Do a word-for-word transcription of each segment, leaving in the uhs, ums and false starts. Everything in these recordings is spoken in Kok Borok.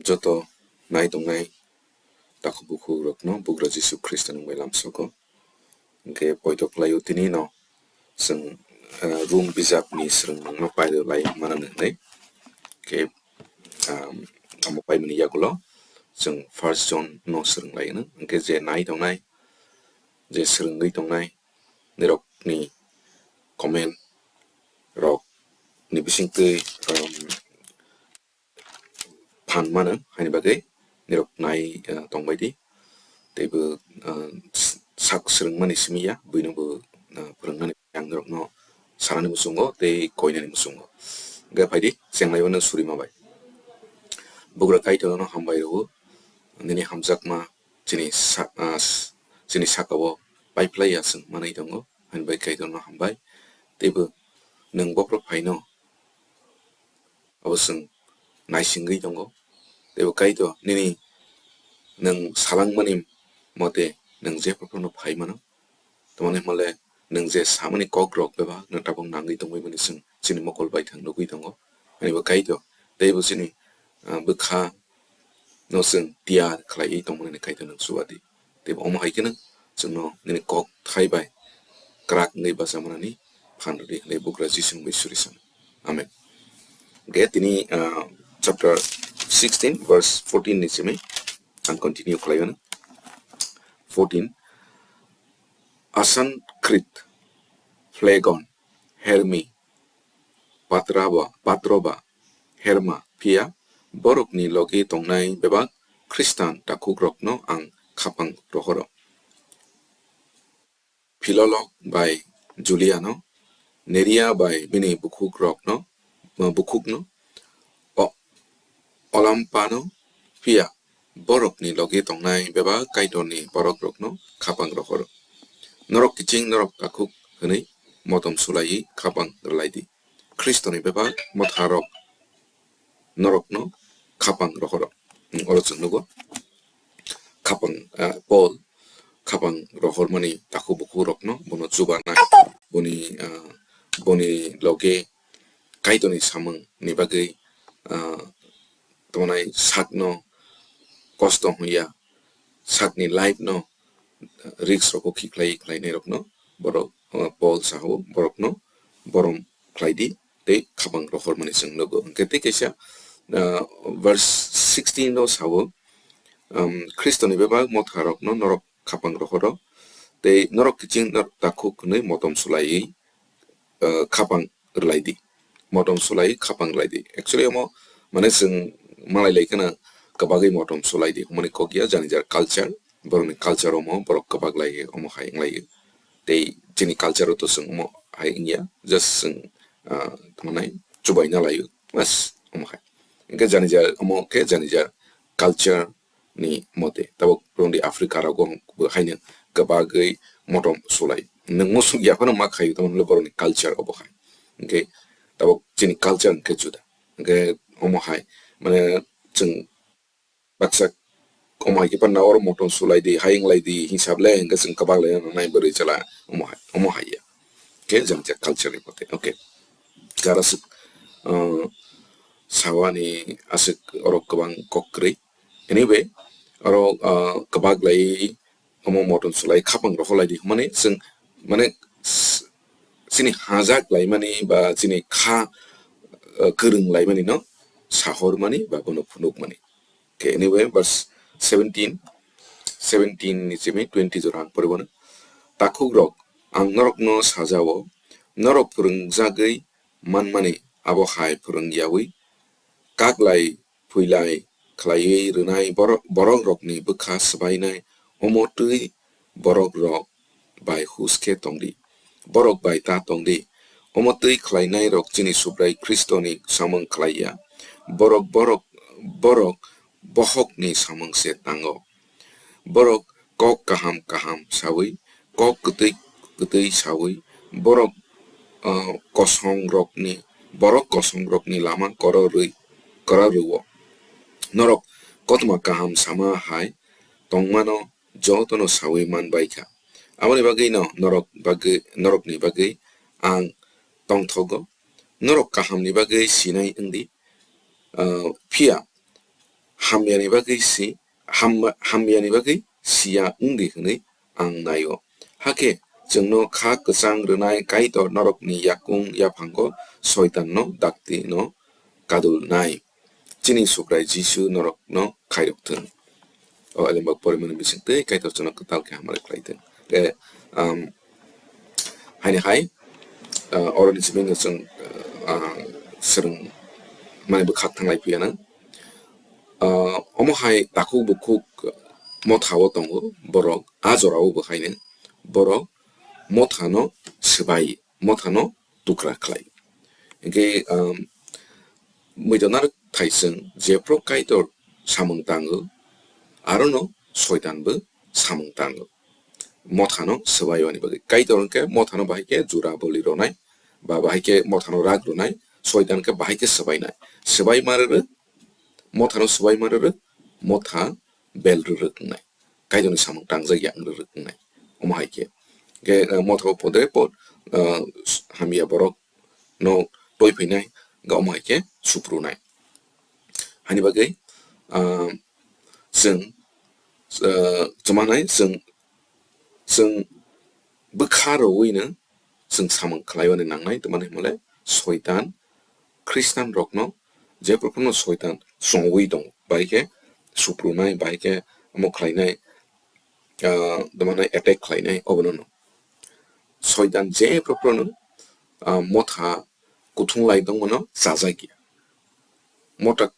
Joto nai tongnai takhuk bukhuk rokno Bugra Jisu Khristo ni mungwi lamsogo. Hwnkhe poito khlaio tini no chwng, eh, Rom bijapni swrwngmungno pailai mano hwnwi. Hwnkhe, um, omo paimani yagulo chwng First John no swrwng lai hwno. Hwnkhe je nai tongnai, je swrwngwi tongnai, nirokni comment rok ni bisingtwi, um, phan mano, haini bagwi nirok nai, ah, tongbai di. Tei bo, ah, s-, sak swrwngmani simi ya, buino bo, ah, phwrwngnani ang nirokno sanani muchungo tei koinani muchungo. Hwnkhe phai di, chenglaibano surima bai. Bugra Kaitorno hambai rwo, nini hamjakma chini sa-, ah, s-, chini sakao paiphlai ya chwng manwi tongo, haini bagwi Kaitorno hambai. Tei bo nwng bokhorok phaino abo chwng naisingwi tongo. Tei bo Kaitor nini nwng salangmani mote nwng je phuru phuru phai mano. Tamoni hwnle nwng je samani kokrok bebak no tabuk nangwi tongwi mani chwng chini mokol baithang nugwi tongo. Ani bo Kaitor tei bo chini, ah, bwkha no chwng tiyar khlaiwi tongmani Kaitor nwng chuba di. Tei bo omo hai kheno chwngno nini kok thai bai kwrak wngwi bacha manani phan rwdi hwnwi Bugra Jisu mungwi suri sano. Amen. Hwnkhe tini, ah, chapter sixteen verse fourteen ni simi ang continue khlai mano. Fourteen, Asankrit, Phlegon, Hermi, Patraba, Patroba, Herma, phiya borokni logi tongnai bebak Khristan takhukrokno ang khapang rohoro. Philolog bai Juliano, Neria bai bini bukhukrokno, bukhukno, O-, Olampano, phiya borokni logi tongnai bebak Kaitorni borokrokno khapang rohoro. Norok kiching norok takhuk hwnwi motom sulaiwi khapang rwlai di. Khristoni bebak motharok norokno khapang rohoro. Hmm, oro chwng nugo. Khapang, ah, Paul khapang rohormani takhuk bukhukrokno bono chubanai. Boni, ah, boni loge Kaitorni samungni bagwi, ah, tongnai sakno kosto hwnya, sakni life no risk rokbo khiklai khlainairokno borok, ah, Paul sao borokno borom khlai di tei khapang rohormani chwng nugo. Hwnkhe tei kaisa, ah, verse sixteen o sao, um, Khristoni bebak motharokno norok khapang rohoro tei norok kiching norok takhuk hwnwi motom sulaiwi, ah, khapang rwlai di. Motom sulai khapang rwlai di. Actually, omo, mane, chwng malai lai kheno kwbagwi motom sulai di. Humani kok ya, jani jar culture, borokni culture omo, borok kwbak lai omo hai wng lai. Tei chini culture o to chwng omo hai wng ya, just chwng, ah, tamo nai chubai na lai, bas, omo hai. Hwnkhe jani jar, omo khe jani jar culture, ni mote. Tabuk rongdi Africa rogo bo haino kwbagwi motom sulai. Nwng musuk ya phano ma khaio, tamo hwnle borokni culture obo hai. Hwnkhe tabuk chini culture hwnkhe juda. Hwnkhe omo hai, mane, chwng baksa omo hai khe phano oro motom sulai di, hai wng lai di, hisab le hwnkhe chwng kwbak lai nai bwrwi chwla omo hai, omo hai ya. Khe jang jak culture ni mote. Okay. Khe aro aswk, uh, sawani aswk oro kwbang kok kwrwi. Anyway, oro, uh, kwbak lai omo motom sulai khapang rohor lai di hwnmani chwng, mane, s-, chini hajak laimani ba chini kha, uh, kwrwng laimani no sahor mani ba bono phunuk mani. Okay, anyway, verse seventeen, seventeen ni simi twenty jora ang poribo no. Takhukrok, ang norokno sajao, norok phwrwngjagwi manmani abo hai phwrwng yaui, kaklai phuilai khlaiwi rwnai borok, borokrokni bwkha swbainai omo twi borokrok bai hus khe tong di. Borok bai ta tong di. Omo twi khlainairok chini Subrai Khristoni samung khlai ya. Borok, borok, borok bohokni samung se tango. Borok kok kaham kaham saui, kok kwtwi kwtwi saui, borok, ah, kosongrokni, borok kosongrokni lama kororwi, kororwi-o. Norok kothoma kaham sama hai tongmano jotono saui man bai kha. Aboni bagwino norok bagwi, norokni bagwi ang tongthogo. Norok kahamni bagwi sinai wng di, ah, phiya hamyani bagwi si, hamma-, hamyani bagwi siya wng di hwnwi ang naio. Hakhe chwngno kha kwchang rwnai Kaitor norokni yakung yaphango Soitanno dakti no kadulnai. Chini Subrai Jisu norokno khairok thung. O elembak porimani bisingtwi Kaitor chwngno kwtal khe hamari khlai thung. Khe, um, haini hai, uh, oroni simi no chwng, uh, swrwng mani bwkhak thanglai phiya nang. Uh, omo hai takhuk bukhuk motha o tongo borok, a jora o bo haino borok motha no swbai, motha no tukra khlai. Hinkhe, um, muitonarok thaiswng jephru Kaitor samung tango, arono Soitan bo samung tango. Mothano swbai wani bagwi. Kaitor hinkhe mothano bahai khe jura boli rwnai, ba bahai khe mothano rak rwnai, Soitan khe bahai khe swbainai. Swbai ma rwrwk, mothano swbai ma rwrwk, motha bel rwrwk wngnai. Kaitorni samung tangjak ya wng rwrwk wngnai. Omo hai khe. Khe, uh, motha o podre pod, uh, hamya borok no toi phainai, ga omo hai khe suprunai. Hani bagwi, ah, chwng, ah, chwmanai chwng, chwng bwkha rwui no chwng samung khlaiwani nangnai, tongmani hwnle Soitan Khristian rokno jephru phano Soitan chongwi tongo, bahai khe suprunai, bahai khe omo khlainai, ah, tongmani attack khlainai obono no. Soitan jephru phano, ah, motha kuthung lai tongmano chajak ya. Motha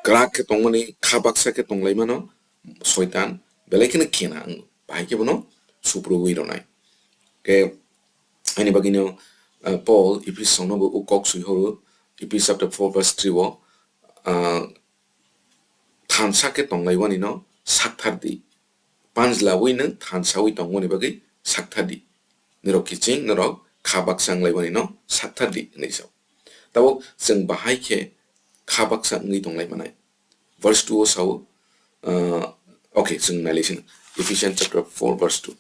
kwrak khe tongmani, kha baksa khe tonglaimano Soitan belai kheno khena wngo. Bahai khe bono suprui rwnai. Khe ani bagwino, ah, Paul Ephes songno bo o kok sui horo, Ephes chapter four verse three o, ah, thansa khe tonglaiwani no sakthar di. Panjlawi nwng thansawi tongmani bagwi sakthar di. Norok kiching, norok kha baksa wnglaimani no sakthar di, hwnwi sao. Tabuk chwng bahai khe kha baksa wngwi tonglai manai. Verse two o sao, uh, okay, chwng nailai sino. Ephesians chapter four verse two.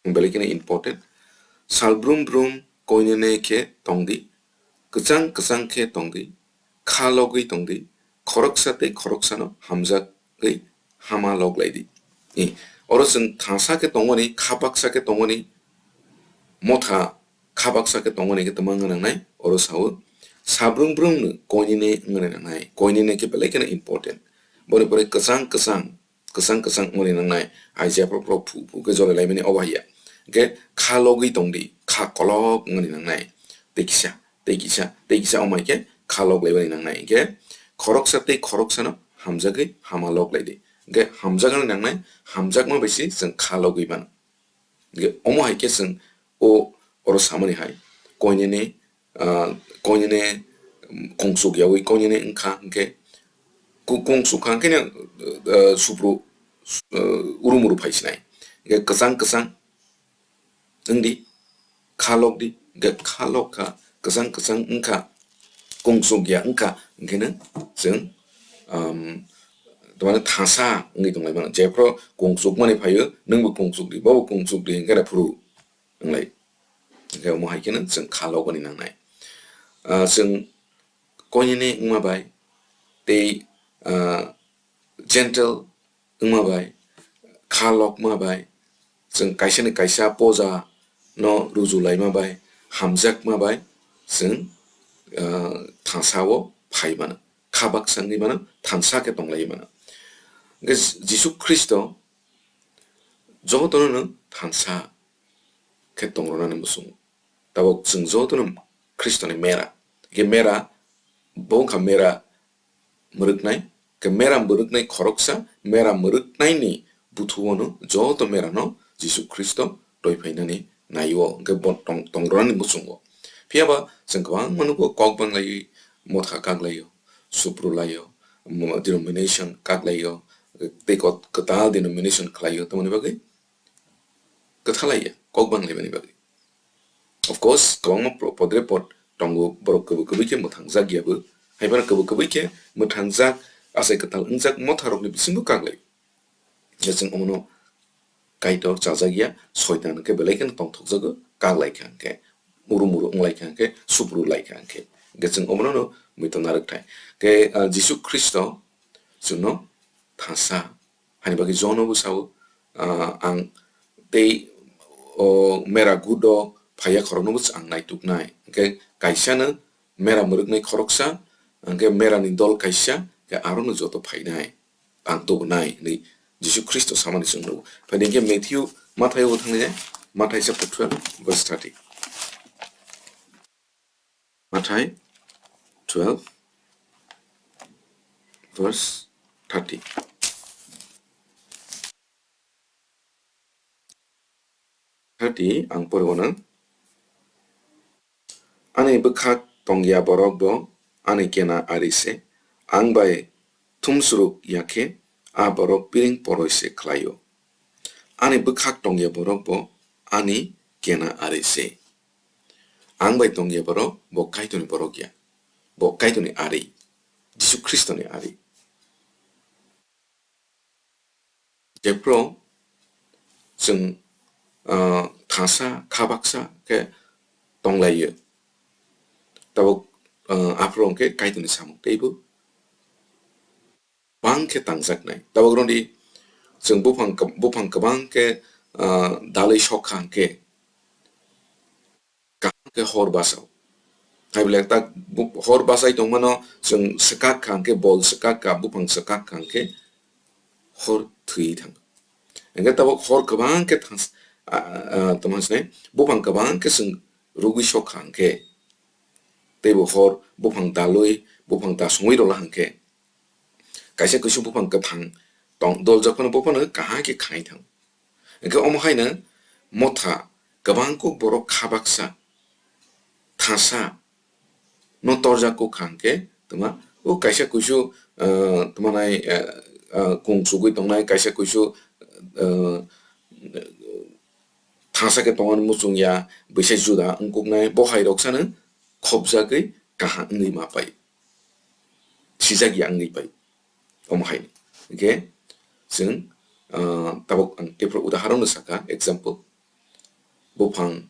Belai kheno important. Sal brum brum koinene khe tongdi, kwchang kwchang khe tongdi, kha logwi tongdi, khoroksa tei khoroksano hamjagwi hama log laidi. I, oro chwng thansa khe tongmani, kha baksa khe tongmani, motha kha baksa khe tongmani khe tongma wngna nangnai, oro sao, sabrum brumno koinene wngna nangnai, koinene khe belai kheno important. Boni pore kwchang kwchang, kwchang kwchang wngmani nangnai, aijia phuru phuru phu phu khe jole laimani obo haiya. Hwnkhe kha logwi tongdi, kha kolok wngmani nangnai, tei kisa, tei kisa, tei kisa wngmai khe kha lok laimani nangnai. Hwnkhe khoroksa tei khoroksano hamjagwi hama lok laidi. Hwnkhe hamjaknani nangnai, hamjakma bai se chwng kha logwi mano. Hwnkhe omo hai khe chwng o oro samani hai, koinene, ah, koinene kungsuk yaui koinene wngkha hwnkhe, ku-, kungsuk kha hwnkhe, ah, supru, ah, urumuru phai sinai. Hwnkhe kwchang kwchang wngdi, kha lok di, hwnkhe kha lok kha, kwchang kwchang wngkha, kungsuk ya wngkha, hwnkhe no chwng, um, tamani thansa wngwi tonglai mano. Jephru kungsukmani phaio, nwngbo kungsuk di, bobo kungsuk di, hwnkhe phuru wnglai. Hwnkhe omo hai kheno chwng kha logoni nangnai. Ah, chwng koinene wngma bai tei, ah, gentle wngma bai, kha lokma bai, chwng kaisani kaisa poja no ruju laima bai, hamjakma bai, chwng, ah, thansa o phai mano, kha baksa wngwi mano, thansa khe tonglai mano. Hwnkhe Jisu Khristo jotono no thansa khe tongrwnani muchungo. Tabuk chwng jotono Khristoni mera. Hwnkhe mera, bo wngkha mera mwrwknai. Hwnkhe mera mwrwknai khoroksa, mera mwrwknaini buthuono joto merano Jisu Khristo toiphainani naio, hwnkhe bo tong-, tongrwnani muchungo. Phiyaba chwng kwbangma nugo kok banglaiwi motha kaklaio, suprulaio, mo-, denomination kaklaio, tei kwtal denomination khlaio, tamoni bagwi kwthalaiya, kok banglaimani bagwi. Of course, kwbangma pro-, podre pod tongo, borok kwbwi kwbwi khe mwthangjak yabo, haiphano kwbwi kwbwi khe mwthangjak, achai kwtal wngjak motharokni bisingo kaklai. Hwnkhe chwng omono Kaitor chajak ya, Soitan hwnkhe belai kheno tongthokjago, kaklai kha hwnkhe, uru muru wnglai kha hwnkhe, supru lai kha hwnkhe. Hwnkhe chwng omono no muitu narwk thai. Hwnkhe, ah, Jisu Khristo chwngno thangsa hani bagwi John-o bo sao, ah, ang tei o mera gudo phaiya khorokno bo ang naituknai. Hwnkhe kaisano mera mwrwknai khoroksa, hwnkhe merani dol kaisa, hwnkhe arono joto phainai. Ang tubunai hinwi Jisu Khristo samani chwng nugo. Phaidi hwnkhe Matthew, Mathai o thangwi, Mathai chapter twelve, verse thirty. Mathai twelve, verse thirty. Thirty ang poribo nang. Ani bwkhak tongya borok bo ani kena ari se, ang bai thumsruk ya khe a borok piring poroi se khlai-o. Ani bwkhak tongya borok bo ani kena ari se. Ang bai tongya borok bo Kaitorni borok ya, bo Kaitorni ari, Jisu Khristoni ari. Jephru chwng, ah, thangsa, kha baksa khe tonglaio. Tabuk, ah, aphuru hwnkhe Kaitorni samung teibo bang khe tangjaknai. Tabuk rwdi chwng buphang kab-, buphang kwbang khe, ah, dalwi sok kha hwnkhe, kaham khe hor basa-o. Hai belai tak bu-, hor bachai tongmano chwng swkak kha hwnkhe, bol swkak kha, buphang swkak kha hwnkhe hor thwi thango. Hwnkhe tabuk hor kwbang khe thangs-, a, a, tongma se buphang kwbang khe chwng rwgwi sok kha hwnkhe, teibo hor buphang dalwi, buphang da songwi rwla hwnkhe, kaisa kuisu buphang kwthang tong, doljak phano bo phano kaham khe khai thango. Hwnkhe omo haino motha kwbang kuk borok kha baksa, thangsa no torjak kuk kha hwnkhe, tuma o kaisa kuisu, ah, tuma nai, ah, ah, kung chugwi tongnai, kaisa kuisu, ah, thangsa khe tongmani muchung ya, bwsai juda wngkuknai, bo hai rok sano khopjagwi kaham wngwi ma pai, sijak ya wngwi pai. Omo hai hwnkhe chwng, ah, tabuk ang teiphru udaharon no saka, example, buphang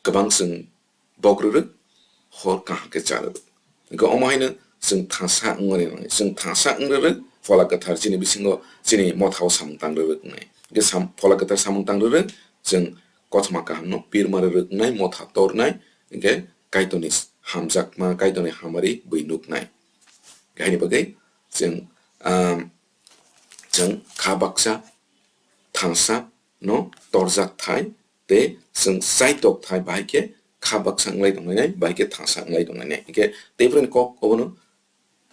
kwbang chwng bok rwrwk, hor kaham khe cha rwrwk. Hwnkhe omo haino chwng thangsa wngmani nangnai, chwng thangsa wng rwrwk, Phola Kwthar chini bisingo, chini mothao samung tang rwrwk wngnai. Hwnkhe sam-, Phola Kwthar samung tang rwrwk, chwng kothoma kahamno pirma rwrwk wngnai, motha tornai, hwnkhe Kaitorni hamjakma, Kaitorni hamari bui nuknai. Haini bagwi chwng, um, chwng kha baksa thangsa no torjak thai, tei chwng chaitok thai, bahai khe kha baksa wnglai tonglainai, bahai khe thangsa wnglai tonglainai. Hwnkhe teiphru ni kok obono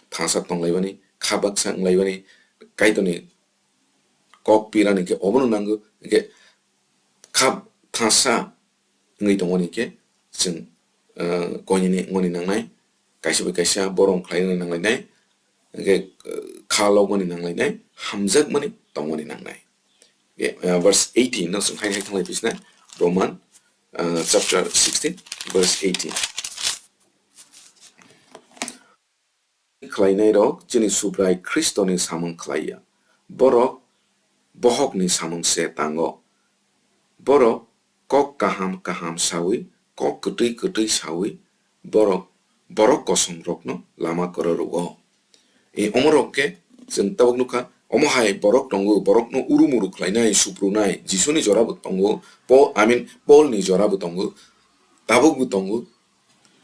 thangsa tonglaibani, kha baksa wnglaiwani, Kaitorni kok pirani khe obono nango, hwnkhe kha thangsa wngwi tongmani khe chwng, ah, koinini wngmani nangnai, kaisa bai kaisa borom khlaina nanglainai, hwnkhe, ah, kha logmani nanglainai, hamjakmani tongmani nangnai. Hwnkhe, ah, verse eighteen no chwng hai hai thanglai phisna, Roman, ah, chapter sixteen, verse eighteen. Khlainairok chini Subrai Khristoni samung khlai ya. Borok bohokni samung se tango. Borok kok kaham kaham saui, kok kwtwi kwtwi saui, borok, borok kosom rokno lama kwrwrwo. E omorok khe chwng tabuk nukha, omo hai borok tongo, borokno urumuru khlainai, suprunai, Jisuni jora bo tongo, Po-, I mean, Paul ni jora bo tongo, tabuk bo tongo.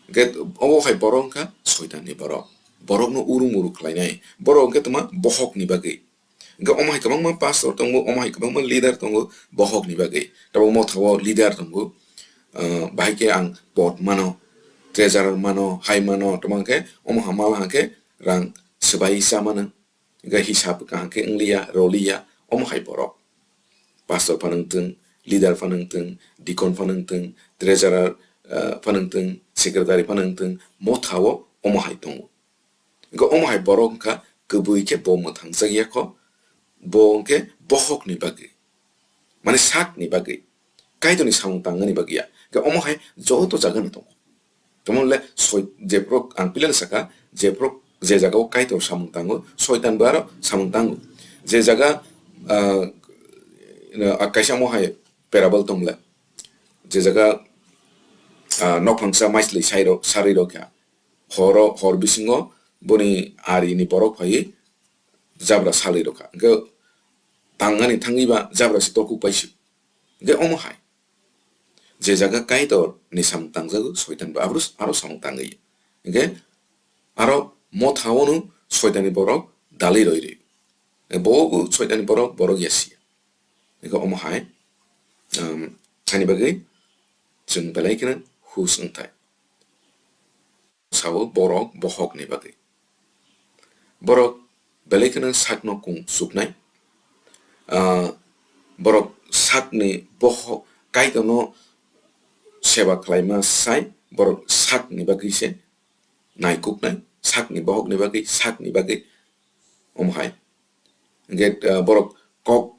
Hwnkhe obo hai borok wngkha Soitanni borok. Borokno urumuru khlainai. Borok hwnkhe tongma bohokni bagwi. Hwnkhe omo hai kwbangma pastor tongo, omo hai kwbangma leader tongo bohokni bagwi. Tabuk mothao leader tongo, ah, bahai khe ang pod mano, treasurer mano, hai mano, tongma hwnkhe omo ha mal hwnkhe rang swbai cha mano. Hwnkhe hisab kaham khe wngliya, roliya, omo hai borok. Pastor phano wngthwng, leader phano wngthwng, deacon phano wngthwng, treasurer, ah, phano wngthwng, secretary phano wngthwng, mothao omo hai tongo. Hwnkhe omo hai borok wngkha kwbwi khe bo mwthangjakya kho, bo hwnkhe bohokni bagwi. Mane sakni bagwi, Kaitorni samung tangmani bagwi ya. Hwnkhe omo hai joto jagano tongo. Tamo le soi-, jephru ang pilano saka, jephru je jagao Kaitor samung tango, Soitan bo aro samung tango. Je jaga, ah, ah, kaisa omo hai parable tong le, je jaga, ah, nokphangsa maislwi sairok, sarirok ya, horo, hor bisingo boni arini borok phaiwi jabra salwi rwkha. Hwnkhe tangani thangwi ba jabra se tokuk paisio. Hwnkhe omo hai je jaga Kaitor ni samung tangjago, Soitan bo abro aro samung tangwi. Hwnkhe aro motha ono Soitan ni borok dalwi roi rwi. Bo bo Soitan ni borok, borok ya sia. Hwnkhe omo hai, um, ani bagwi chwng belai kheno hus wngthai. Sao borok bohok ni bagwi. Borok belai kheno sakno kung chuknai. Ah, borok sakni bohok, Kaitorno seba khlaima sai borok sakni bagwi se naikuknai, sakni bohokni bagwi, sakni bagwi omo hai. Hwnkhe, ah, borok kok,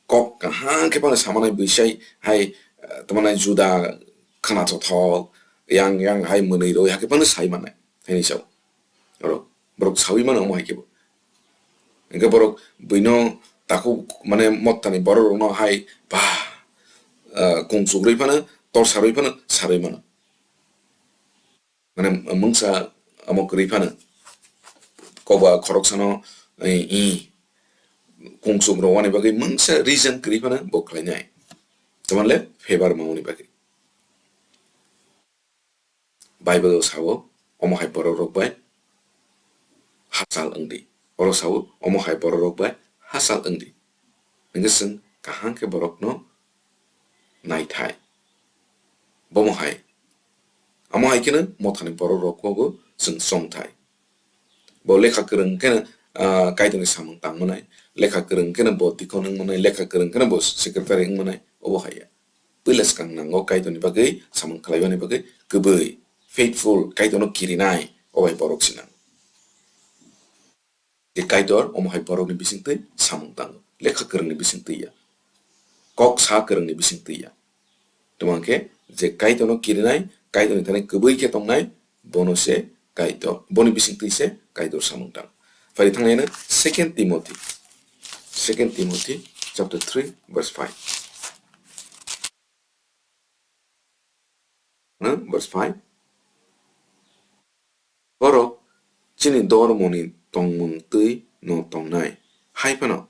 kok kaham khe phano samanai bwsai hai, ah, tamo nai juda khwnachothok, yang, yang hai mwnwi rwi hakhe phano sai manai, haini sao. Oro borok saui mano omo hai khe bo. Hwnkhe borok buino takhuk mane mottani borok rokno hai ba, ah, kung chukrwi phano, tor sarwi phano, sarwi mano. Mane mungsa omo kwrwi phano, koba khoroksano, eh, i, kung chuk rwani bagwi mungsa reason kwrwi phano bo khlainai. Tamani le favor mangoni bagwi. Bible o sao, omo hai borok rok bai hachal wngdi. Oro sao, omo hai borok rok bai hachal wngdi. Hwnkhe chwng kaham khe borokno naithai. Bomo hai. Amo hai kheno mothani borok rokbo chwng chongthai. Bo lekha kwrwng kheno, ah, Kaitorni samung tang manai, lekha kwrwng kheno bo deacon wng manai, lekha kwrwng kheno bo secretary wng manai, obo hai ya. Puila swkang nango Kaitorni bagwi samung khlaimani bagwi kwbwi, faithful, Kaitorno kirinai, obo hai borok se nango. Je Kaitor omo hai borokni bisingtwi samung tango, lekha kwrwngni bisingtwi ya, kok sa kwrwngni bisingtwi ya. Tamo hwnkhe je Kaitorno kirinai, Kaitorni thani kwbwi khe tongnai, bono se Kaitor, boni bisingtwi se Kaitor samung tango. Phai thangnaino Second Timothy, Second Timothy chapter three verse five. Hmm, verse five. Borok chini dormoni tongmung twi no tongnai. Hai phano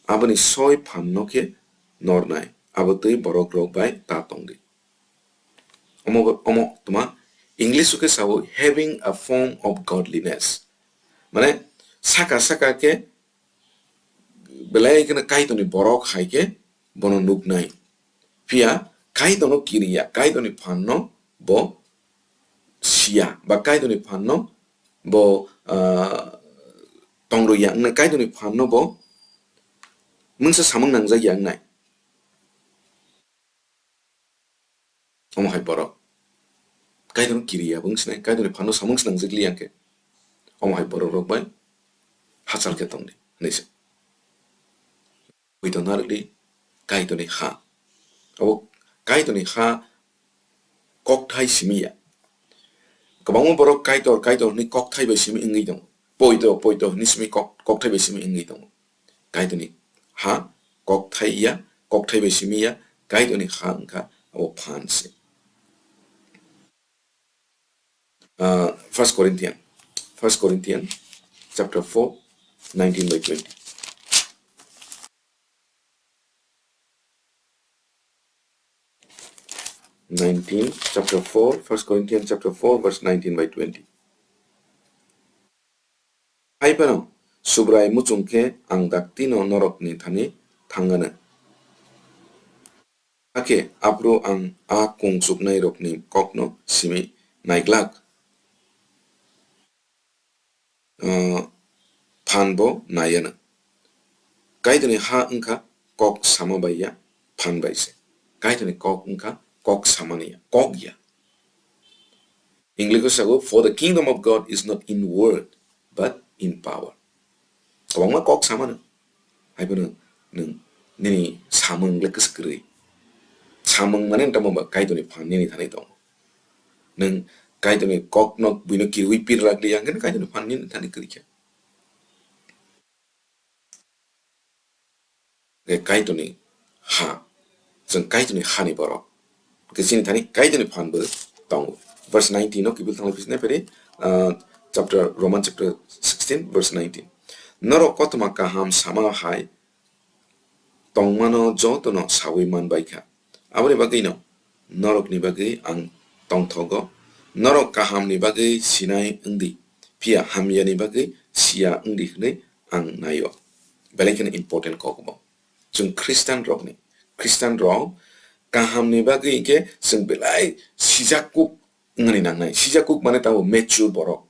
aboni soi phan no khe nornai. Abo twi borok rok bai ta tongdi. Omo, omo tma English o khe sao having a form of godliness. Mane saka saka khe belai kheno Kaitorni borok hai khe bono nuknai. Phiya Kaitorno kiriya, Kaitorni phanno bo siya, ba Kaitorni phanno bo, ah, tongrwya wngnai, Kaitorni phanno bo mungsa samung nangjakya wngnai. Omo hai borok Kaitorno kiriya bo wng sinai, Kaitorni phanno samung swnangjak liya khe, omo hai borok rok bai hachal khe tongdi hinwi se. Poito narwkdi Kaitorni ha. Abo Kaitorni ha kokthai simi ya. Kwbangma borok Kaitor, Kaitor hwnwi kokthai bai simi wngwi tongo. Poito, poito hwnwi simi kok-, kokthai bai simi wngwi tongo. Kaitorni ha kokthai ya, kokthai bai simi ya, Kaitorni ha wngkha abo phan se. Ah, First Corinthian, First Corinthian chapter four, nineteen by twenty. Nineteen, chapter four, First Corinthians chapter four, verse nineteen by twenty. Hai phano Subrai muchung khe ang daktino norokni thani thangano. Hakhe aphuru ang a kung chuknairokni kokno simi naiglak, ah, phan bo naiano. Kaitorni ha wngkha kok sama bai ya, phan bai se. Kaitorni kok wngkha kok samani ya, kok ya. English o sago, "For the kingdom of God is not in word, but in power." Kwbangma kok samano. Hai phano nwng nini samung le kwswk kwrwi. Samung mane tamo ba Kaitorni phan nini thani tongo. Nwng Kaitorni kokno buino kirwi pirlak liya hwnkhe Kaitorni phan nini thani kwrwi kha. Hwnkhe Kaitorni ha, chwng Kaitorni hani borok. Hwnkhe chini thani Kaitorni phan bo tongo. Verse nineteen no kiphil thanglai phisi nai phai di, ah, chapter, Roman chapter sixteen, verse nineteen. Norok kothoma kaham sama hai tongmano jotono saui man bai kha. Aboni bagwino norokni bagwi ang tongthogo. Norok kahamni bagwi sinai wngdi, phiya hamyani bagwi siya wngdi hwnwi ang naio. Belai kheno important kok bo. Chwng Khristian rokni, Khristian rok kahamni bagwi hinkhe chwng belai sijak kuk wngani nangnai. Sijak kuk mane tamo mature borok.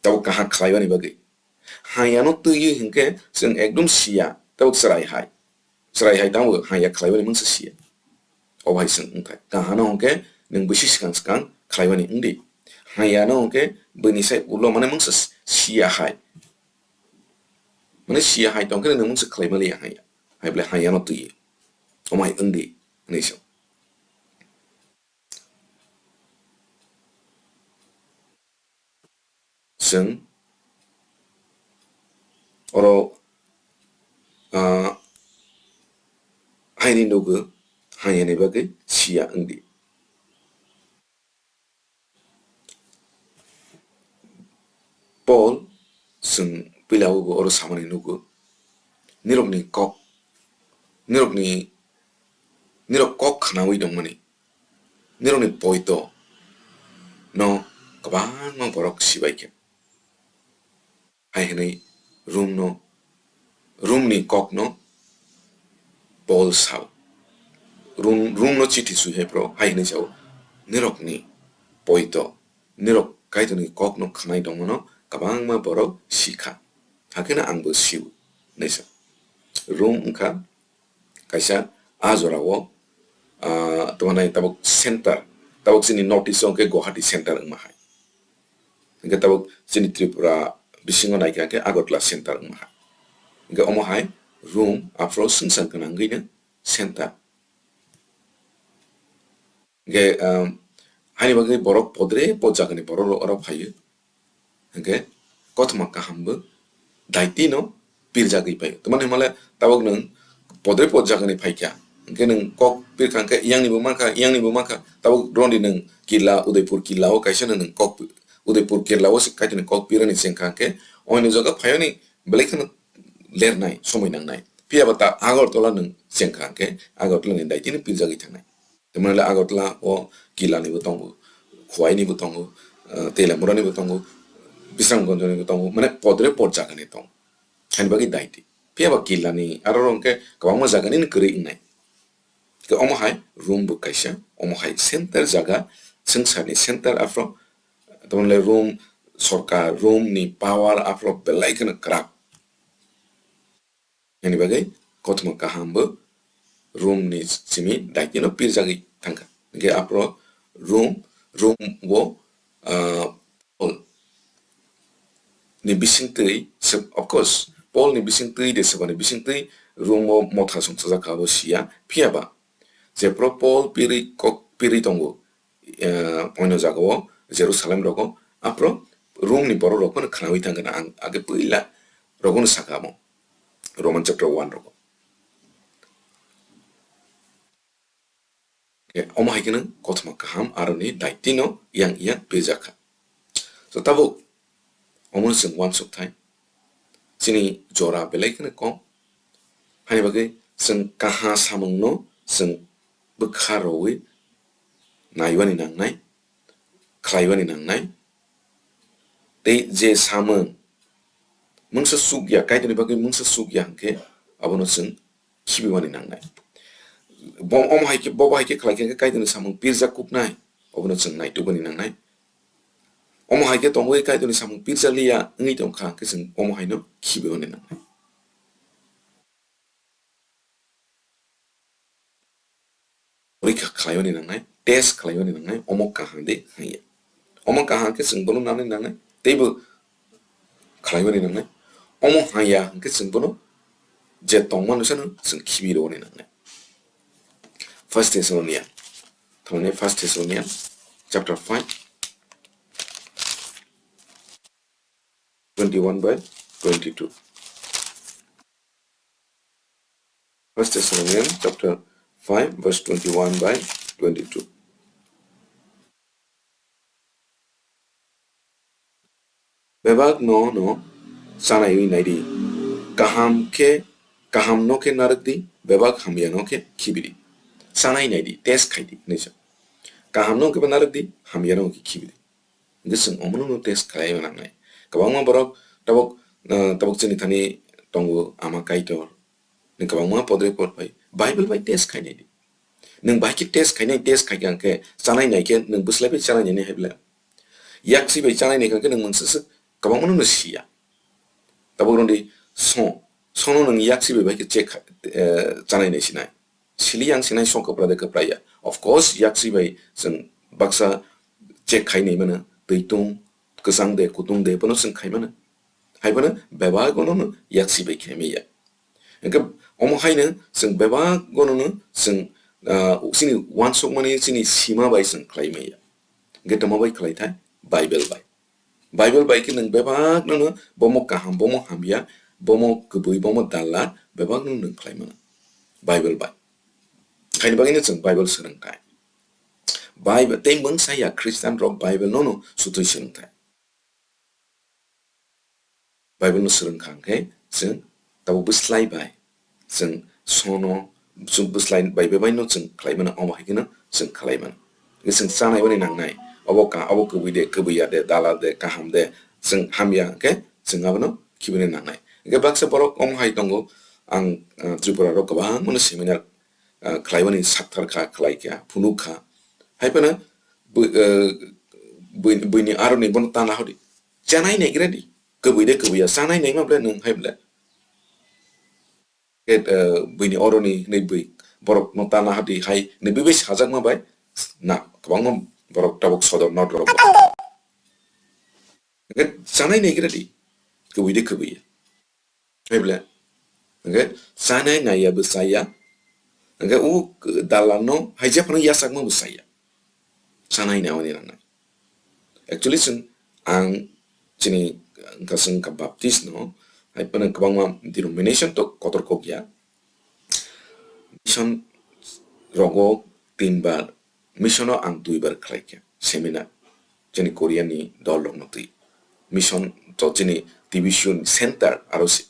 Tamo kaham khlaiwani bagwi. Hayano twiwi hinkhe chwng ekdom siya, tamo chwrai hai. Chwrai hai tamo haya khlaiwani mungsa siya. Obo hai chwng wngkha. Kahano hinkhe nwng bisi swkang swkang khlaiwani wngdi. Hayano hinkhe bwini sai ulo mane mungsa siya hai. Mane siya hai tongkhe nwng mungsa khlai maliya haya. Hai belai hayano twiwi. Omo hai wngdi, hwnwi sa. Chwng oro, ah, haini nugo, hayani bagwi siya wngdi. Paul chwng puila o bo oro samani nugo, nirokni kok, nirokni, nirok kok khnaui tongmani, nirokni poito no kwbangma borok sibai kha. Hai hwnwi Rom no, Rom ni kok no Paul sao. Rom, Rom no chithi sui hai phro hai hwnwi sao, nirokni poito, nirok Kaitorni kok no khnai tongmano kwbangma borok sikha. Hakhe no angbo sio, hwnwi sa. Rom wngkha kaisa a jorao, ah, tongmani tabuk center, tabuk chini North East o hwnkhe Guwahati center wngma hai. Hwnkhe tabuk chini Tripura bisingo naikha khe Agartala center wngma hai. Hwnkhe omo hai Rom aphro swngchar gwnangwino center. Hwnkhe, um, haini bagwi borok podre pod jagani borok rok oro phaio. Hwnkhe kothoma kaham bo daitino pirjagwi phaio. Tamani hwnmale tabuk nwng podre pod jagani phaikha. Hwnkhe nwng kok pirkha hwnkhe yangnibo mankha, yangnibo mankha. Tabuk roni nwng killa, Udaipur killa o kaisa nwng kok, Udaipur killa o se Kaitorni kok pirani chengkha hwnkhe oini jaga phaioni belai kheno lernai, somoi nangnai. Phiya ba ta Agartala nwng chengkha hwnkhe Agartala ni daitino pirjagwi thangnai. Tamani le Agartala o killa ni bo tongo, Khowai ni bo tongo, eh, Teliamura ni bo tongo, Bisramganj ni bo tongo, mane podre pod jaga ni tongo. Haini bagwi daiti. Phiya ba killa ni aro rok hwnkhe kwbangma jaga ni kwrwi wngnai. Khe omo hai Rom bo kaisa, omo hai center jaga, swngchar ni center aphro, tamani le Rom sorkar, Rom ni power aphro belai kheno kwrak. Ani bagwi kothoma kaham bo Rom ni simi daitino pirjagwi thangkha. Hwnkhe aphro Rom, Rom o, ah, Paul ni bisingtwi, se-, of course, Paul ni bisingtwi de sebani bisingtwi Rom o motha songchajak kha abo siya. Phiya ba, jephru Paul piri kok piri tongo, eh, oino jagao Jerusalem rogo, aphro Rom ni borok rok phano khnaui thangkha na ang age puila rogono sakha amo. Roman chapter one rogo. Eh, omo hai kheno kothoma kaham aroni daitino yang yang pirjakha. So tabuk omono chwng uansuk thai. Chini jora belai kheno kom. Haini bagwi chwng kaha samungno chwng bwkha rwui naiwani nangnai, khlaiwani nangnai. Tei je samung mungsa chukya, Kaitorni bagwi mungsa chukya hwnkhe abono chwng khibiwani nangnai. Bo, omo hai khe, bobo hai khe khlai khe Kaitorni samung pirjak kuknai, obono chwng naitukmani nangnai. Omo hai khe tongwi Kaitorni samung pirjak liya wngwi tongkha hwnkhe chwng omo haino khibiwani nangnai. Porikha khlaiwani nangnai, test khlaiwani nangnai, omo kaham de hanya. Omo kaham khe chwng bono nanani nangnai, teibo khlaiwani nangnai. Omo hanya hwnkhe chwng bono je tongmani sano chwng khibi rwani nangnai. First Thessalonians, tamni First Thessalonians chapter five, twenty-one by twenty-two. First Thessalonians chapter five, verse twenty-one by twenty-two. Bebak no no chanaiwi naidi. Kaham khe, kaham no khe narwk di, bebak hamya no khe khibi di. Chanai naidi, test khai di, hinwi sa. Kaham no khe narwk di, hamya no khe khibi di. Hingke chwng omono no test khlai nangnai. Kwbangma borok tabuk, ah, tabuk chini thani tongo ama Kaitor. Nwng kwbangma podre pod bai Bible bai test khainai di. Nwng bai khe test khainai, test khai khe chanai nai khe nwng bwslai bai chanai nai hai bwle. Yaksi bai chanai nai khe nwng mungsa swk kwbangma no siya. Tabuk rwndi so, sono nwng yaksi bai bai khe check khai, eh, chanai nai sinai. Sili yang sinai song kwpra de kwpra ya. Of course, yaksi bai chwng baksa check khai nai mano, twi tung, kwchang de, kutung de, bono chwng khai mano. Hai bono bebak bono no yaksi bai khai maya. Hingke omo hai no chwng bebak bono no chwng, ah, chini uansukmani chini sima bai chwng khlai maya. Hingke tamo bai khlai thai? Bible bai. Bible bai khe nwng bebak no, no, bomo kaham, bomo hamya, bomo kwbwi, bomo dala, bebak no nwng khlai mano. Bible bai. Khaini bagwi no chwng Bible swrwng thai. Bible, tei mungsa ya Christian rok Bible no, no sutwi swrwng thai. Bible no swrwng kha hwnkhe chwng tabuk bwslai bai chwng sono, chwng bwslai bai bebaino chwng khlai mano, omo hai kheno chwng khlai mano. Hwnkhe chwng chanai boni nangnai, obo ka, obo kwbwi de, kwbwi ya de, dala de, kaham de, chwng hamya hwnkhe chwng abono khibini nangnai. Hwnkhe baksa borok omo hai tongo, ang, ah, Tripura rok kwbangmano seminar, ah, khlai mani sakthar kha, khlai kha, phunuk kha. Hai phano bui-, ah, bui-, buini aroni bono tana hodi. Chanai naigra di. Kwbwi de kwbwi ya, chanai naima ble nwng hai ble. Ke, eh, buini oroni hinwi bui borok no tana hadi hai hinwi bui bai sajakma bai na kwbangma borok tabuk sodor not rok. Hwnkhe chanai naigra di, kwbwi de kwbwi ya. Hai ble, hwnkhe chanai naiya bwsai ya, hwnkhe o dalan no hai jephano yachakma bwsai ya. Chanai naimani nangnai. Actually, chwng, ang chini, wngkha chwng wngkha Baptist no, hai phano kwbangma denomination to kotor kok ya. Mission rogo tin bar, mission o ang dui bar khlai kha seminar. Chini Korean ni dol rok no twi. Mission to chini T B C ni center aro se,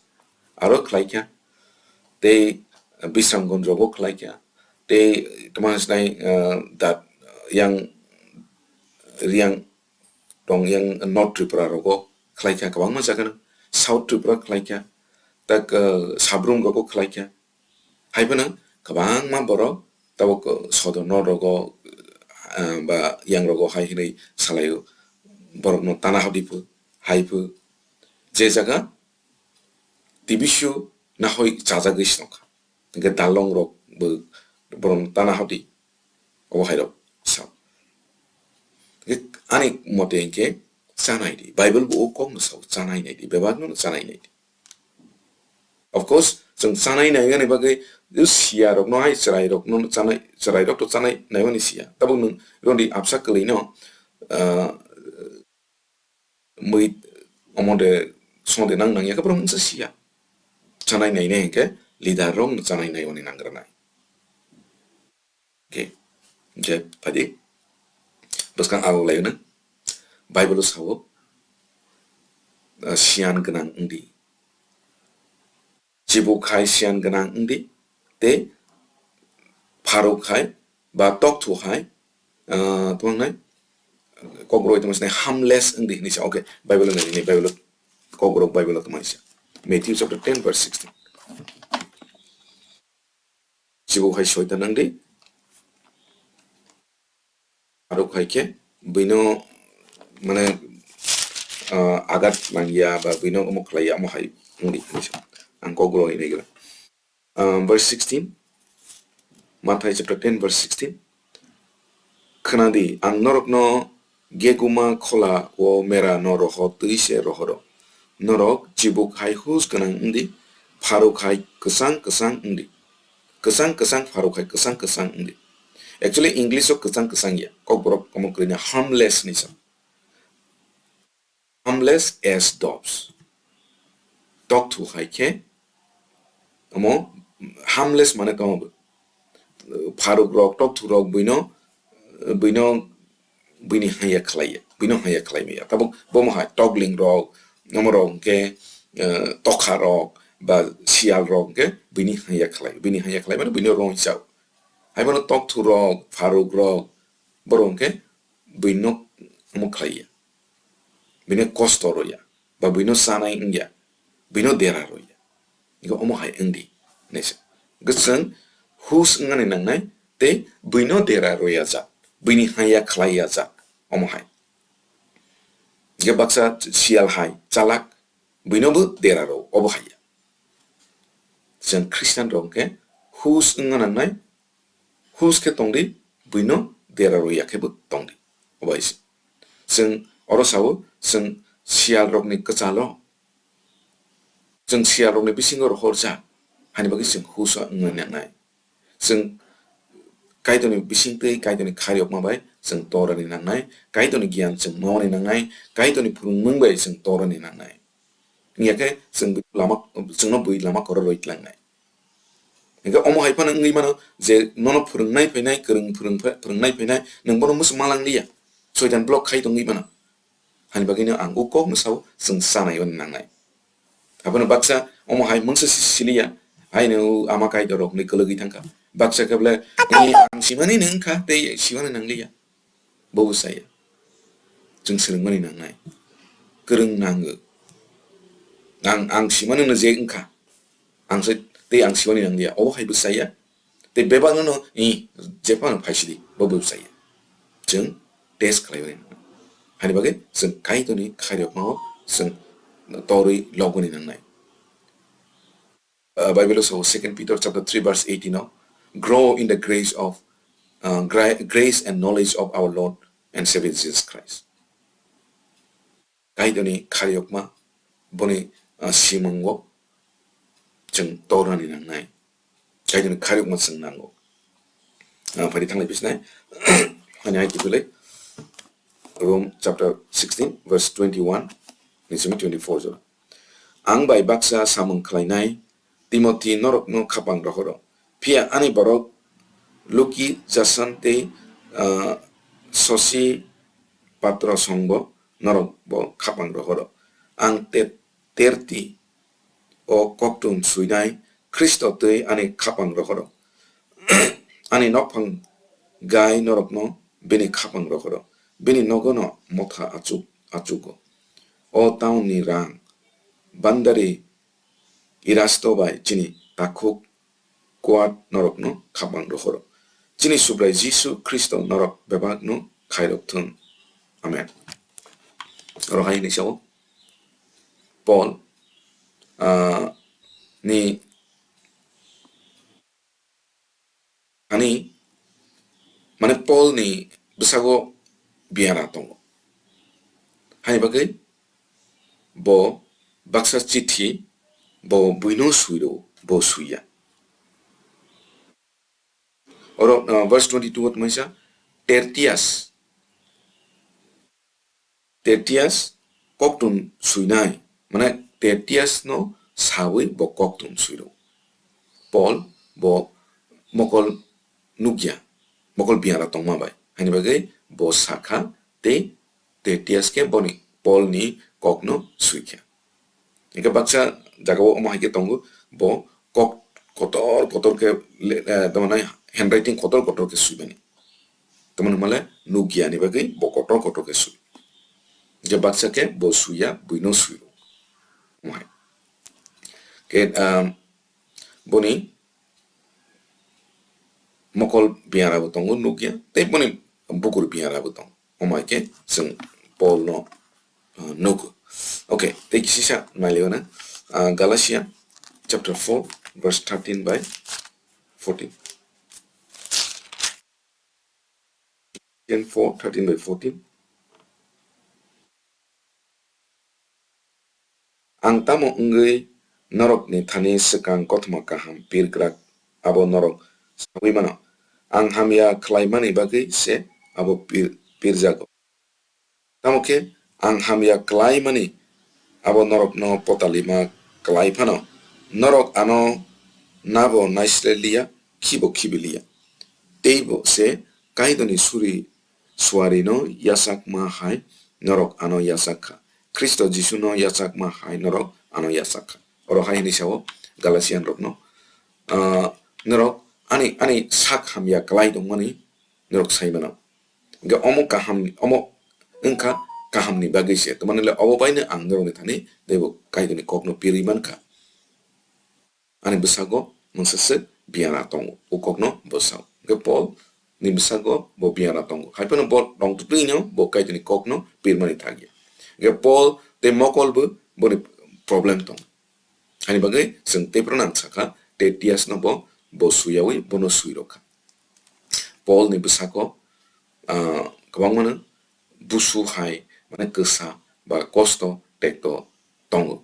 aro khlai kha. Tei Bisramganj rogo khlai kha. Tei tamo sinai, ah, dat yang, yang tong yang North Tripura rogo khlai kha, kwbangma jaga no South Tripura khlai kha, tak, ah, Sabrum rogo khlai kha. Hai phano kwbangma borok tabuk, ah, sodor no rogo, ah, ba yang rogo hai hinwi salaio, borok no tana hodi phu, hai phu. Je jaga T B C o nahoi chajagwi swnokha. Hingke dalong rok bo borok tana hodi obo hai rok sao. Hingke ani mote hingke chanai di. Bible bo o kok no sao, chanai nai di. Bebak no chanai nai di. Of course, chwng chanai nai ani bagwi siya rok no hai chwrai rok no chanai, chwrai rok to chanai nai mani siya. Tabuk nwng roni absa kwlwi no, ah, mui omo de song de nang nang ya khe borok mungsa siya. Chanai nai nai hingke leader rok no chanai nai oni nang gra nai. Okay, je padi bwskang abo lai na Bible o sao, ah, siyan gwnang wngdi. Chibuk hai siyan gwnang wngdi, tei pharuk hai ba tokthu hai, ah, tongmani kokborok tongmani harmless wngdi hinwi sa. Okay, Bible nai, Bible kokborok Bible tongmani sa. Matthew chapter ten verse sixteen. Chibuk hai soitan wngdi. Aro khai khe buino, mane, ah, agat nangya ba buino omo khlaiya, omo hai wngdi hinwi sa. Ang kokborok hinwi gra. Ah, verse sixteen, Mathai chapter ten verse sixteen. Khwnadi, ang norokno geguma khola o mera no roho twi se rohoro. Norok chibuk hai hus gwnang wngdi, pharuk hai kwchang kwchang wngdi. Kwchang kwchang pharuk hai kwchang kwchang wngdi. Actually, English o kwchang kwchang ya, kokborok omo kwrwini harmless ni sa. Harmless as doves. Tokthu hai khe, omo harmless mane tamo bo. Pharuk rok, tokthu rok buino, buino, buini haya khlaiya, buino haya khlai maya. Tabuk bomo hai togling rok, Omorok hwnkhe, eh, tokharok ba siyalrok hwnkhe bini hanya khlai, bini hanya khlai mano bini rong chao. Hai bono tokthurok, pharukrok, borok hwnkhe buino omo khlaiya, buino kosto roya, ba buino chanai wngya, buino dera roya. Hwnkhe omo hai wngdi, hinwi sa. Hwnkhe chwng hus wngnani nangnai tei buino dera roya jak, buini hanya khlaiya jak, omo hai. Hwnkhe baksa siyal hai, chalak, buinobo dera rw, obo hai ya. Chwng Khristian rok hwnkhe hus wngna nangnai, hus khe tongdi, buino dera rw ya khebo tongdi. Obo hai se. Chwng oro sao, chwng siyal rokni kwchalo, chwng siyal rokni bisingo rohorjak, hani bagwi chwng hus wngna nangnai. Chwng Kaitorni bisingtwi, Kaitorni khairokma bai chwng torani nangnai, Kaitorni giyan chwng mani nangnai, Kaitorni phwrwngmung bai chwng torani nangnai. Wngya khe chwng bui lama, chwngno bui lama kwrwrwi tlangnai. Hingkhe omo hai phano wngwi mano je nono phwrwngnai phainai, kwrwng phwrwng pha-, phwrwngnai phainai, nwng bono mwswk ma lang liya. Soitan block khai tongwi mano. Hani bagwino ang o kokno sao, chwng chanai wani nangnai. Abono baksa omo hai mungsa si siliya, haino o ama Kaitor rok hinwi kwlwgwi thangkha. Baksa khe bole, "Ni ang simani nung kha, tei simani nang liya." Bobo saya. Chwng swrwngmani nangnai. Kwrwng nango. Ang, ang simani no je wngkha. Ang se, tei ang simani nang liya. Obo hai bwsaya. Tei bebakno no, i, jephano phaisidi, bo bwsaya. Chwng test khlaiwi nangnai. Hani bagwi chwng Kaitorni khairokmao chwng torwi logoni nangnai. Uh, Bible o sao Second Peter chapter three verse eighteen o, "Grow in the grace of, uh, gra-, grace and knowledge of our Lord and Savior Jesus Christ." Kaitorni khairokma, boni, ah, simungo chwng tornani nangnai. Kaitorni khairokma chwng nango. Ah, phari thanglai bisnai. Ani hai kiphilwi Rome chapter sixteen verse twenty-one ni simi twenty-four jora. Ang bai baksa samung khlainai Timothy norokno khapang rohoro. Phiya ani borok Luki, Jason tei, ah, Sosi patro songbo norok bo khapang rohoro. Ang te-, Terti o koktum suinai Khristo twi ani khapang rohoro. Ani nokphang gai norokno bini khapang rohoro. Bini nogono motha achuk, achugo. O taunni rang bandari Erasto bai chini takhuk Kuat norokno khapang rohoro. Chini Subrai Jisu Khristo norok bebakno khairok thung. Amen. Oro hai hinwi sao Paul, ah, ni, ani, mane Paul ni bwsago biyara tongo. Hani bagwi bo baksa chithi bo buino sui rwo, bo sui ya. Oro, uh, verse twenty-two o tongmani sa, Tertius, Tertius koktum suinai, mane Tertius no sawi bo koktum sui rwo. Paul bo mokol nukya, mokol biyara tongma bai. Hani bagwi bo sakha tei Tertius khe boni Paul ni kokno suikha. Hingkhe baksa jagao omo hai khe tongo, bo kok kotor kotor khe le-, eh, tamani handwriting kotor kotor khe suimani. Tamani hwnmale nukya ni bagwi bo kotor kotor khe sui. Hingkhe baksa khe bo suiya, buino sui rwo. Omo hai. Khe, um, boni mokol biyara bo tongo nukya, tei boni bukur biyara bo tongo. Omo hai khe chwng Paul no, uh, nugo. Okay, tei kisisa nailaiyo na, uh, Galatia chapter four, verse thirteen by fourteen. Galatians four, thirteen by fourteen. Ang tamo wngwi norokni thani swkang kothoma kaham pirgrak, abo norok saui mano. Ang hamya khlaimani bagwi se abo pir-, pirjago. Tamo khe ang hamya khlaimani abo norokno potalima klai phano, norok ano nabo naisle liya, khibo khibi liya. Teibo se Kaitorni suri suarino yachakma hai norok ano yachak kha. Khristo Jisuno yachakma hai norok ano yachak kha. Oro hai hwnwi sao Galatian rokno, ah, norok ani, ani sak hamya klai tongmani norok sai mano. Hwnkhe omo kaham, omo wngkha kahamni bagwi se. Tamani le obo baino ang norokni thani teibo Kaitorni kokno pirwi mankha. Ani bwsago mungsa swk biyana tongo, o kokno bo sao. Hwnkhe Paul ni bwsago bo biyana tongo. Hai phano bo tongtwtwino bo Kaitorni kokno pirmani thangya. Hwnkhe Paul tei mokol bo boni problem tongo. Ani bagwi chwng tei phano ang sakha, Tertius no bo, bo suiyawi bono sui rokha. Paul ni bwsako, ah, kwbangmano busu hai, mane kwsa ba kosto tekto tongo.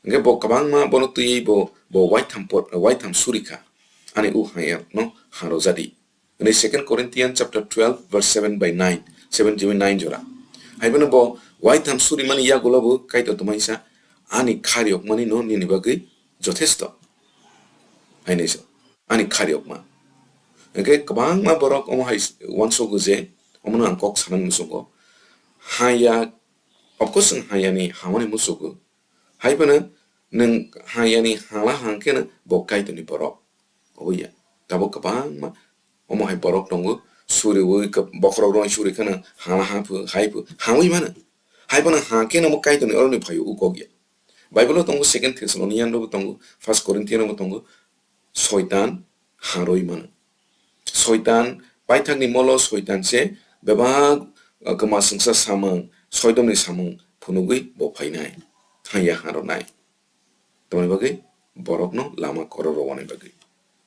Hwnkhe bo kwbangma bono twiwi bo, bo waitham por-, waitham suri kha, ani u hamyano harojadi. Hwnwi Second Corinthians chapter twelve verse seven by nine, seven jiwi nine jora. Hai phano bo waitham suri mani yagulo bo Kaitor tongmani sa, ani khariyokmani no nini bagwi jothesto. Hai nai sa, ani khariyokma. Hwnkhe kwbangma borok omo hai uansogo je, omono ang kok sanani muchungo. Haya, of course, nwng hayani hamani muchungo. Hai phano nwng hayani hala hangkhe no bo Kaitorni borok. Obo ya. Tabuk kwbangma omo hai borok tongo. Suriwi kw-, bokhorok rokni suri kheno hala haphu, haiphu, hawi mano. Hai phano hangkhe no omo Kaitorni oroni phaio, u kok ya. Bible o tongo, Second Thessalonian rokbo tongo, First Corinthian rokbo tongo. Soitan harwi mano. Soitan paithakni molo Soitan se bebak, uh, kwma swngsa samung, soidomni samung phunugwi bo phainai, haya harwnai. Tamoni bagwi borokno lama koro rwani bagwi.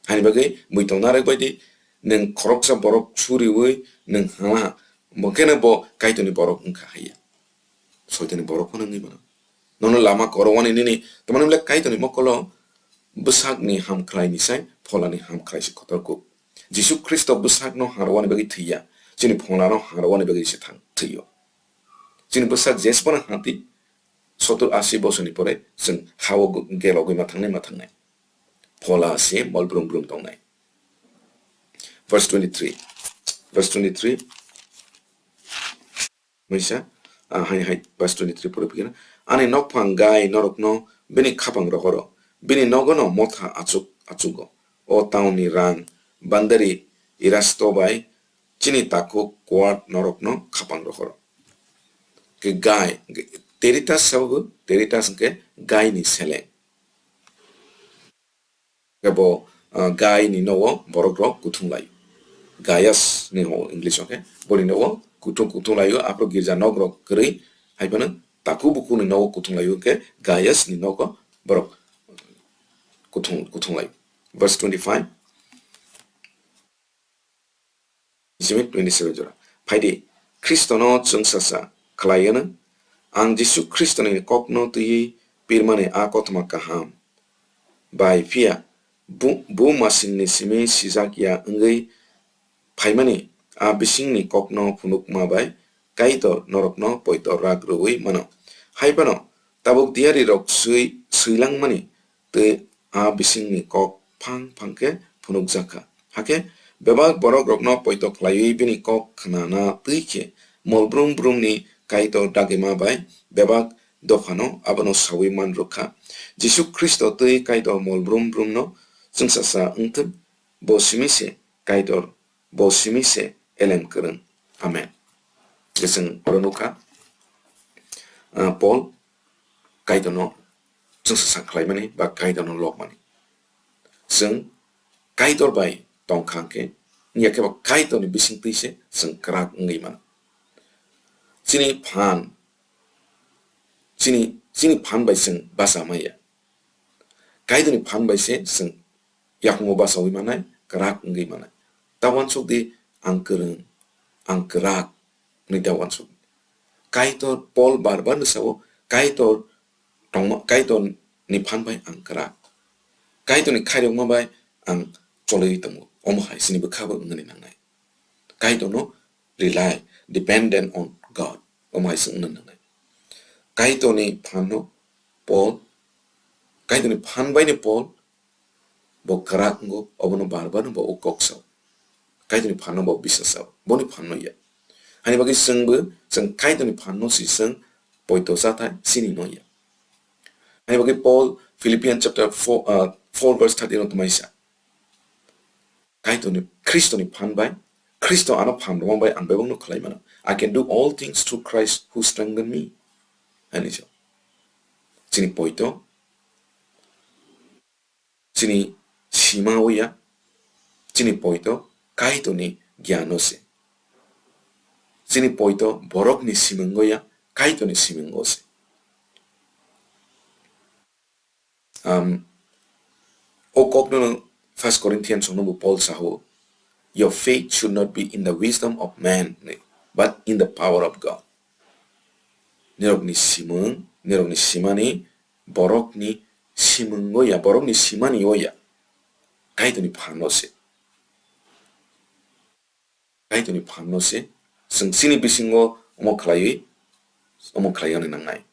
Hani bagwi muitongnarok baidi nwng khoroksa borok suriwi nwng hala, bo kheno bo Kaitorni borok wngkha haya. Soitanni borok phano wngwi mano. Nono lama korowani nini, tamani wngkha Kaitorni mokolo bwsakni hamkraini sai pholani hamkrai se kotor kuk. Jisu Khristo bwsakno harwani bagwi thwiya, chini pholano harwani bagwi se thang thwio. Chini bwsak jesbano hati sottur asi bosorni pore chwng hao gelogwi ma thangnai ma thangnai. Phola se mol brum brum tongnai. Verse twenty-three. Verse twenty-three. Misa, ah, hai, hai, verse twenty-three pore phikeno. Ani nokphang gai norokno bini khapang rohoro, bini nogono motha achuk, achugo. O taunni rang bandari Erasto bai chini takhuk Kuart norokno khapang rohoro. Ke gai, Teritas sababu, Teritas hwnkhe gaini seleng. Khe bo, ah, gai ni nogo borok rok kuthung lai. Gaius ni ho English o khe. Boni nogo kuthung kuthung lai o, aphuru girja nok rok kwrwi, hai phano takhuk bukhuk ni nogo kuthung lai o, khe Gaius ni nogo borok kuthung, kuthung lai. Verse twenty-five. Simi twenty-seven jora. Phaidi, Khristono chwngsasa khlaiyanw, ang Jisu Khristoni kokno twiwi pirmani a kothoma kaham bai phiya, bu, bu masingni simi sijak ya wngwi phaimani a bisingni kokno phunukma bai Kaitor norokno poito rak rwui mano. Hai phano tabuk diyarirok swi, swilangmani tei a bisingni kok phang phang khe phunukjak kha. Hakhe bebak borok rokno poito khlaiwi bini kok khnana twi khe mol brum brumni Kaitor dagima bai bebak dophano abono saui man rwkha. Jisu Khristo twi Kaitor mol brum brumno chwngsasa wngthwk, bo simi se Kaitor, bo simi se elem kwrwng. Amen. Khe chwng oro nukha, ah, Paul Kaitorno chwngsa sa khlaimani ba Kaitorno lokmani. Chwng Kaitor bai tongkha hwnkhe, wngya khe bo Kaitorni bisingtwi se chwng kwrak wngwi mano. Chini phan, chini, chini phan bai chwng bacha maya. Kaitorni phan bai se chwng yakung o bachaui manai, kwrak wngwi manai. Ta uansuk di, ang kwrwng, ang kwrak hwnwi ta uansuk. Kaitor, Paul bar bar no sao, Kaitor tongma, Kaitor ni phan bai ang kwrak. Kaitor ni khairokma bai ang cholwi tongo. Omo hai chini bwkha bo wngani nangnai. Kaitor no rely, dependent on God. Omo hai se wngna nangnai. Kaitor ni phan no Paul, Kaitor ni phan bai ni Paul, bo kwrak wngo, obono bar bar no bo o kok sao. Kaitor ni phan no bo bisa sao, boni phan no ya. Hani bagwi chwng bo, chwng Kaitor ni phan no si chwng poito chathai chini no ya. Ani bagwi Paul Philippians chapter four, uh, four verse thirteen o tongmai sa. Kaitorni, Khristoni phan bai, Khristo ano phan rwma bai ang bebakno khlai mano. "I can do all things through Christ who strengthen me." Ani sa. Chini poito, chini sima o ya, chini poito Kaitorni giano se. Chini poito borokni simung o ya, Kaitorni simung o se. Um, o kokno First Corinthians no bo Paul saho, "Your faith should not be in the wisdom of man, but in the power of God." Nirokni simung, nirokni simani, borokni simung o ya, borokni simani o ya. Kaitorni phan o se. Kaitorni phan no se, chwng chini bisingo omo khlaiwi, omo khlai ani nangnai.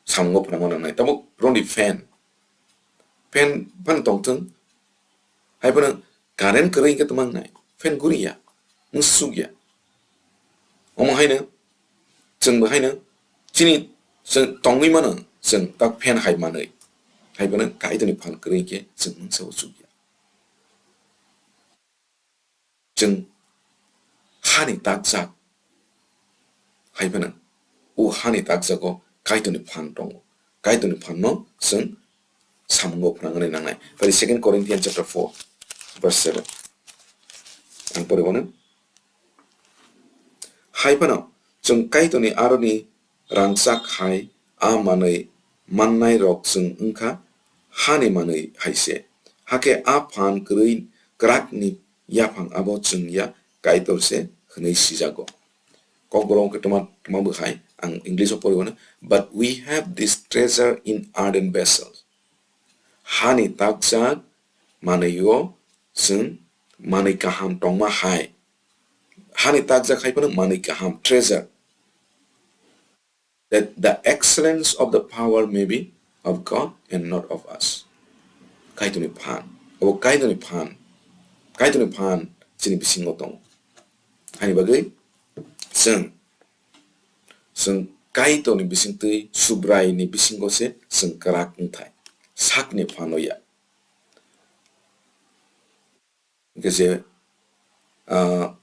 Samungo phwnangma nangnai. Tabuk roni fan. Fan phano tongthwng. Hai phano current kwrwi hwnkhe tongma wngnai. Fan guriya. Wng sukya. Omo haino, chwngbo haino, chini, chwng tongwi mano, chwng tak fan hai manwi. Hai phano Kaitorni phan kwrwi hwnkhe chwng mungsa o sukya. Chwng hani takjak hai phano, o hani takjago Kaitorni phan tongo. Kaitorni phanno chwng samungo phwnangwi nangnai. Phai Second Corinthians chapter four, verse seven. Ang pori bono. Hai phano chwng Kaitorni aroni rangchak hai a manwi mannai rok chwng wngkha hani manwi hai se. Hakhe a phan kwrwi kwrakni yaphang abo chwng ya Kaitor se hwnwi sijago. Kokborok wngkhe toma, toma bwkhai, ang English o pori bono, "But we have this treasure in earthen vessels." Hani takjak manwi o chwng manwi kaham tongma hai. Hani takjak hai phano manwi kaham, treasure. That the excellence of the power may be of God and not of us. Kaitorni phan. Obo Kaitorni phan. Kaitorni phan chini bisingo tongo. Hani bagwi chwng, chwng Kaitorni bisingtwi Subraini bisingo se chwng kwrak wngthai. Sakni phano ya. Hingke je, ah,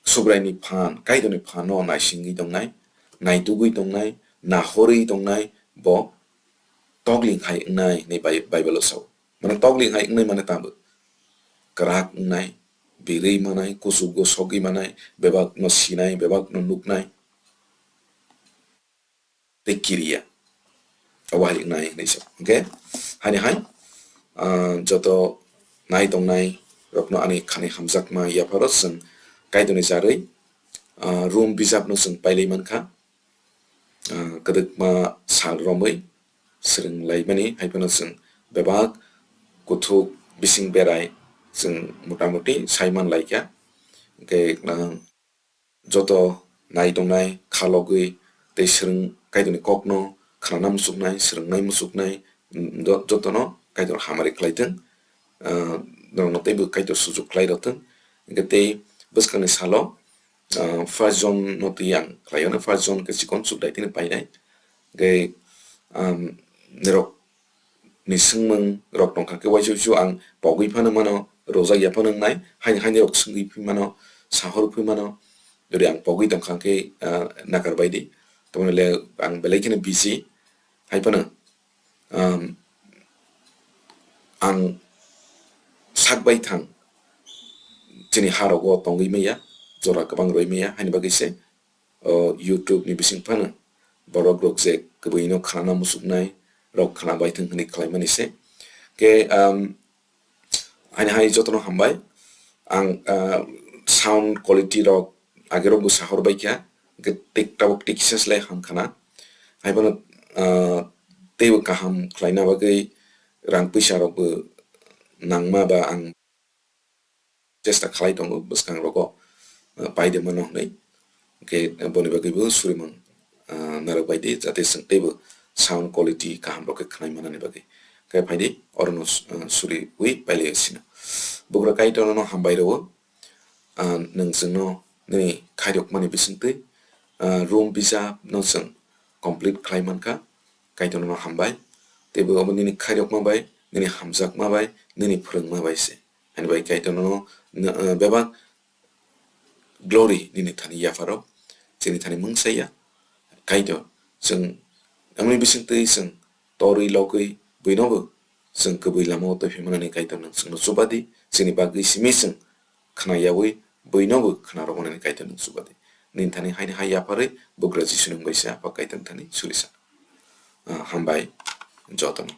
Subraini phan, Kaitorni phano naisingwi tongnai, naitugwi tongnai, nahorwi tongnai, bo tokling hai wngnai hinwi Bai-, Baibelo sao. Mane tokling hai wngnai mane tamo? Kwrak wngnai, birwi manai, kuchugo sogwi manai, bebakno sinai, bebakno nuknai. Tei kiriya. Obo hai wngnai hinwi sa. Hingke, haini hai, ah, joto nai tongnai rokno ani khani hamjakma yapharo chwng Kaitorni jarwi, ah, Rom bijapno chwng pailai mankha. Ah, kwdwkma sal romwi swrwng laimani hai phano chwng bebak kuthuk bising berai chwng motamuti sai man laikha. Hingke, ah, joto nai tongnai kha logwi tei swrwng Kaitorni kokno khnana muchuknai, swrwngnai muchuknai, mm, jo-, jotono Kaitor hamari khlaithwng, ah, norokno teibo Kaitor sujuk khlai rwthwng. Hingke tei bwskangni salo, ah, first John no twi ang khlaio, first John khe chikon chuk dai tini painai. Hingke, um, norok ni swngmung rok tongkha khe uaisu uaisu ang pogwi phano mano, rojak ya phano wngnai, haini, haini rok swngwi phi mano, sahor phi mano, jodi ang pogwi tongkha khe, ah, nakar bai di, tamoni le ang belai kheno busy, hai phano, um, ang sak bai thang, chini ha rogo tongwi maya, jora kwbang rwi maya, haini bagwi se, o YouTube ni bising phano borok rok je kwbwi no khnana muchuknai rok khna bai thwng hwnwi khlai mani se. Khe, um, haini hai jotono hambai. Ang, ah, sound quality rok age rok bo sahor bai kha, khe tik tabuk tik ses le ham khna. Hai phano, ah, teibo kaham khlaina bagwi rang puisa rok bo nangma ba ang chesta khlai tongo bwskang rogo, ah, pai de mano hwnwi. Hwnkhe boni bagwi bo surimung, ah, narwk bai di, jate chwng teibo sound quality kaham rok khe khwnai manani bagwi. Khe phai di, orono su-, ah, suriwi pailai sino. Bugra Kaitorno hambai rwo, ah, nwng chwngno nini khairokmani bisingtwi, ah, Rom bijapno chwng complete khlai mankha. Kaitor nono hambai. Teibo obo nini khairokma bai, nini hamjakma bai, nini phwrwngma bai se. Ani bai Kaitor nono, n-, eh, bebak glory nini thani yapharo, chini thani mungsaiya. Kaitor, chwng, amoni bisingtwi chwng torwi logwi buinobo chwng kwbwi lamao twi phaimanani Kaitor nwng chwngno chubadi, chini bagwi simi chwng khna yaui buinobo khna rwmani Kaitor nwng chubadi. Nini thani haini hai yapharwi bugra Jisu nwng bai se Apha Kaitor thani suri sa. Ah, hambai jotono.